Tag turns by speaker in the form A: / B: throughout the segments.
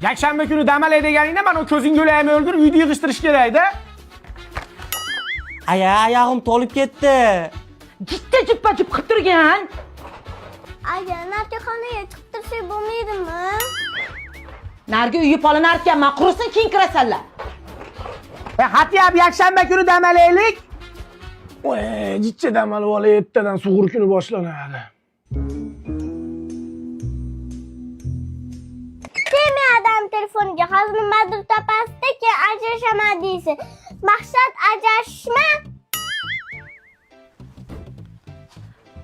A: Yakshanba kuni dam olay deganingda mana u ko'zing yo'laymi o'lgur uyni yig'ishtirish kerak-da.
B: Aya, oyog'im to'lib ketdi.
C: Jitta jippa jip qilib turgan.
D: Aya, narkoxonaga chiqib tursak bo'lmaydimi?
C: Narigi uyi polinar ekanman, qurisin keyin kirasanlar.
A: E, hatyab yakshanba kuni dam olaylik. Voy, jicha dam olib olay, ertadan sug'ur kuni boshlanadi.
D: Tegmay adam telefoniga hozir nimadir topasizda keyin ajrashaman deysiz. Maqsad ajrashishmi?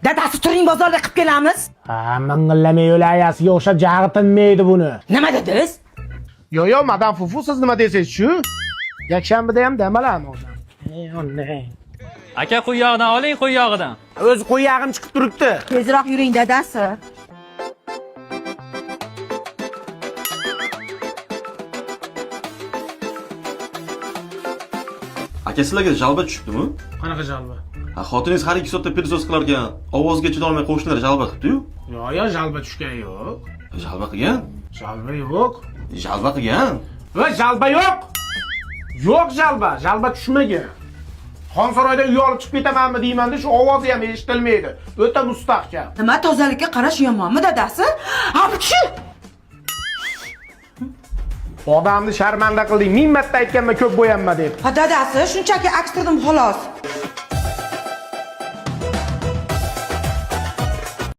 C: Dadasi turing bozorda qilib kelamiz.
A: Ha, ming'illamay yo'l ayasiga o'xshab jag'i tinmaydi buni.
C: Nima dedingiz?
A: Yo, yo, madam Fufu, siz nima desangiz shu. Yakshanbada ham dam olami odam. Ey, onnang.
E: Aka quyog'idan oling, quyog'idan.
A: O'zi qo'yag'im chiqib turibdi.
C: Tezroq yuring dadasi.
F: Aka sizlarga jalba tushibdimi?
A: Qanaqa jalba?
F: Ha, xotiningiz har 2 soatda pilisos qilar ekan. Ovozga chidolmay qo'shnilar jalba qilibdi-yu.
A: Yo, yo, jalba tushgani yo'q.
F: Jalba qilgan?
A: Jalba yo'q.
F: Jalba qilgan?
A: Va jalba yo'q. Yo'q jalba, jalba tushmagan. Xonsaroyda uy olib chiqib ketamanmi deymanda shu ovozi ham eshitilmaydi. O'ta mustahkam.
C: Nima tozalikka qarash yomonmi dadasi? Apchi!
A: Odamni sharmanda qilding. Ming marta aytganman ko'p bo'yanma deb.
C: Ha dadasi, shunchaki akstirdim xolos.